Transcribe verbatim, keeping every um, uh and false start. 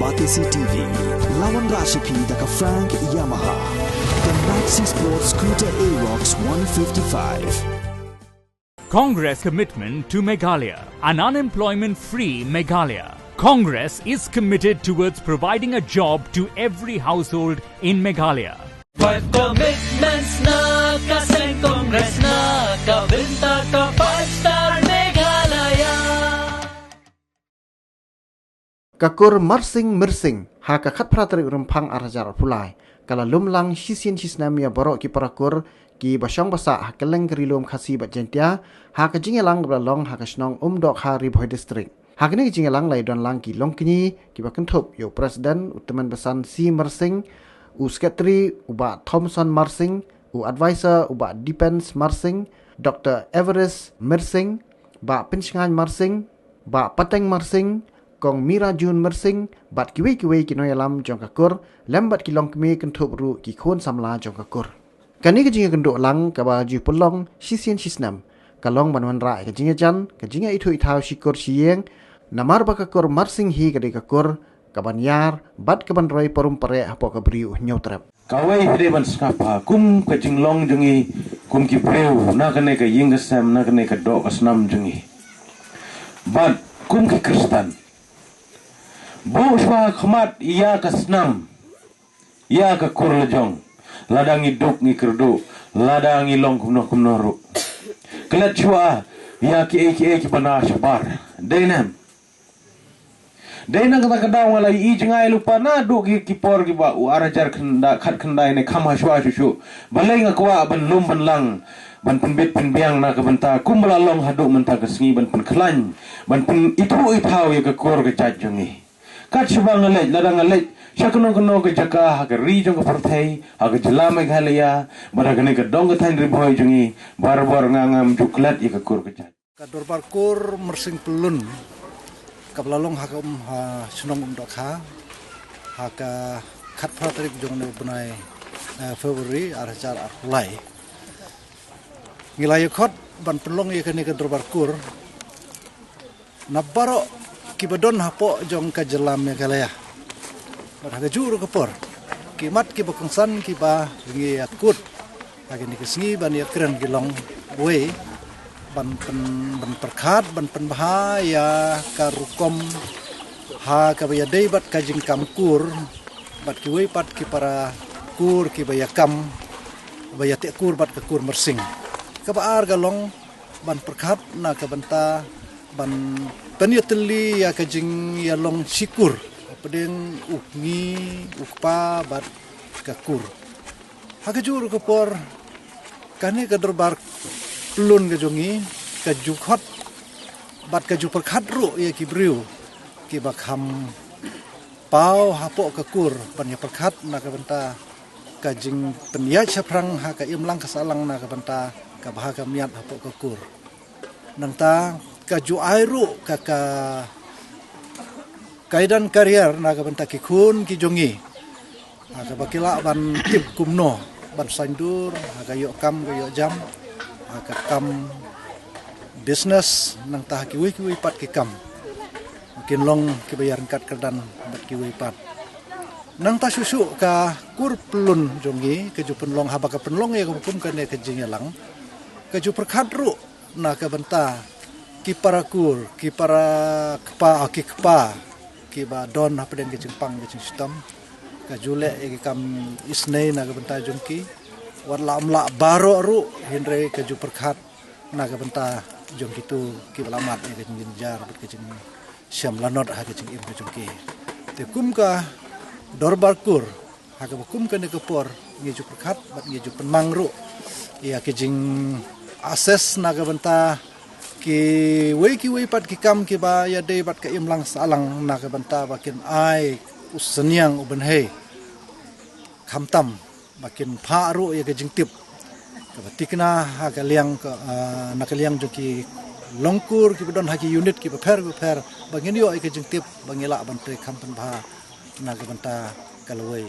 Batesi T V, lawan Rashipi da ka Frank Yamaha. The Maxi Sport Scooter Aerox one fifty-five. Congress commitment to Meghalaya, an unemployment free Meghalaya. Congress is committed towards providing a job to every household in Meghalaya. Five commitments na ka seng Congress na ka bynta ka five star Meghalaya. Ka kur Marsing Mirsing ha ka khatphra tarik Rymphang ar hajar arphew lai ka la lum lang shisien shisnem ïa baroh ki para kur ki ba shong ba sah ha kylleng ka ri lum Khasi bad Jaintia ha ka jingïalang ba la long ha ka shnong Umdoh ha Ri Bhoi District. Ha kane ka jingïalang la ïadon lang ki longkñi ki ba kynthup ïa u President u Tymmen Basan C Mirsing, u Secretary u Bah Thomson Marsing, u Advisor u Bah Depens Marsing, Doctor Everest Mirsing, Bah Pynshngain Marsing, Bah Pateng Marsing, Kong Mira Jun Mirsing bad kiwei kiwei ki nongïalam jong ka kur lem bad ki longkmie kynthup ruh ki khun samla jong ka kur. Kane ka jingïakynduh lang kaba ju pynlong shisien shisnem ka long ban wanrah ïa ka jingïajan, ka jingïaithuh ithaw shi kur shi ïing, namar ba ka kur Marsing hi ka dei ka kur kaban ïar bad kaban roi parum pareh hapoh ka briew u Hynñiewtrep. Kawei hi dei ban sngap ha kum ka jinglong jong ngi kum ki briew na kane ka ïing ka sem, na kane ka doh ka snam jong ngi. Bad kum ki Khristan, buh shuwa khmat ïa ka snam, ïa ka kur la jong. Lada ngi duk ngi kyrduh, lada ngi long kumno kumno ruh, klet shuwa ïa kiei kiei kiba na shabar. Dei ne em? Dei na kata ka daw nga la ïohi jngai lypa naduh ki, ki por kiba u ar hajar khyndai, khatkhyndai ne kham ha shuwa shuh shuh. Balei nga kwah ban lum ban lang, ban pynbit pynbiang na ka bynta kumba la long haduh mynta ka sngi, ban pynkhlaiñ, ban pynithuh ithaw ïa ka kur ka jait jong ngi. Kat shaba nga leit, lada nga leit sha kano kano ka jaka ha ka ri jong ka pyrthei, ha ka jylla Meghalaya bad ha kane ka dong ka thaiñ Ri Bhoi jong ngi, barabor nga ngam ju klet ïa ka kur ka jait. Ka Dorbar Kur Myrsing Pyllun kaba la long ha ka um, ha shnong Umdakha ha ka khatphra tarik jong une u bnai, eh, February ar hajar arphew lai. Ngi la ïakhot ban pynlong ïa kane ka Dorbar Kur na baroh kiba don hapoh jong ka jylla Meghalaya. Bad ha kajuh ruh ka por, ki mat kiba kongsan kiba ngi ïakut ha kine ki sngi ban ïakren ki long, wei, ban pyn, ban pyrkhat, ban pynbha ïa ka rukom ha kaba ïadei bad ka jingkam kur bad kiwei pat ki para kur kiba ïakam, ba ïateh kur bad ka kur Myrsing. Kaba ar ka long ban pyrkhat na ka bynta ban pynïatylli ïa ka jingïalong shi kur hapdeng u kñi, u kpa bad ka kur. Ha kajuh ruh ka por, kane ka Dorbar Pyllun ka jong ngi ka ju khot bad ka ju pyrkhat ruh ïa ki briew kiba kham paw hapoh ka kur ban ïa pyrkhat na ka bynta ka jingpynïaid shaphrang ha ka imlang ka sahlang na ka bynta ka bha ka miat hapoh ka kur. Nangta ka ju ai ruh ka, ka kaidan career na ka bynta ki khun ki jong ngi, ha kaba ki lah ban tip kumno ban saiñdur ha ka ïoh kam ka ïoh jam, ha ka kam business, nangta ha kiwei kiwei pat ki kam kin long kiba ïaryngkat kyrdan bad kiwei pat. Nangta shuh shuh ka kur Pyllun jong ngi ka ju pynlong, haba ka pynlong ïa ka kum kane ka jingïalang, ka ju pyrkhat ruh na ka bynta ki para kur, ki para kpa, ah, ki kpa kiba don hapdeng ka jingpang ka jingshitom. Ka ju leh ïa ki kam isynei na ka bynta jong ki, wat la ym lah baroh ruh, hynrei ka ju pyrkhat na ka bynta jong kito kiba la mad ïa ka jingjynjar bad ka jingshem lanot ha ka jingim ka jong ki. Te kum ka Dorbar Kur, ha kaba kum kane ka por ngi ju pyrkhat bad ngi ju pynmang ruh ïa ka jing assess na ka bynta kiwei kiwei pat ki kam kiba ïadei bad ka imlang sahlang na ka bynta ba kin ai u synñiang u bynhei, khamtam ba kin phah ruh ïa ka jingtip kaba thikna ha ka liang ka, ah, na ka liang jong ki longkur kiba don ha ki unit kiba pher bapher, ba ngin ïoh ïa ka jingtip ba ngi lah ban trei kham pynbha na ka bynta ka lawei.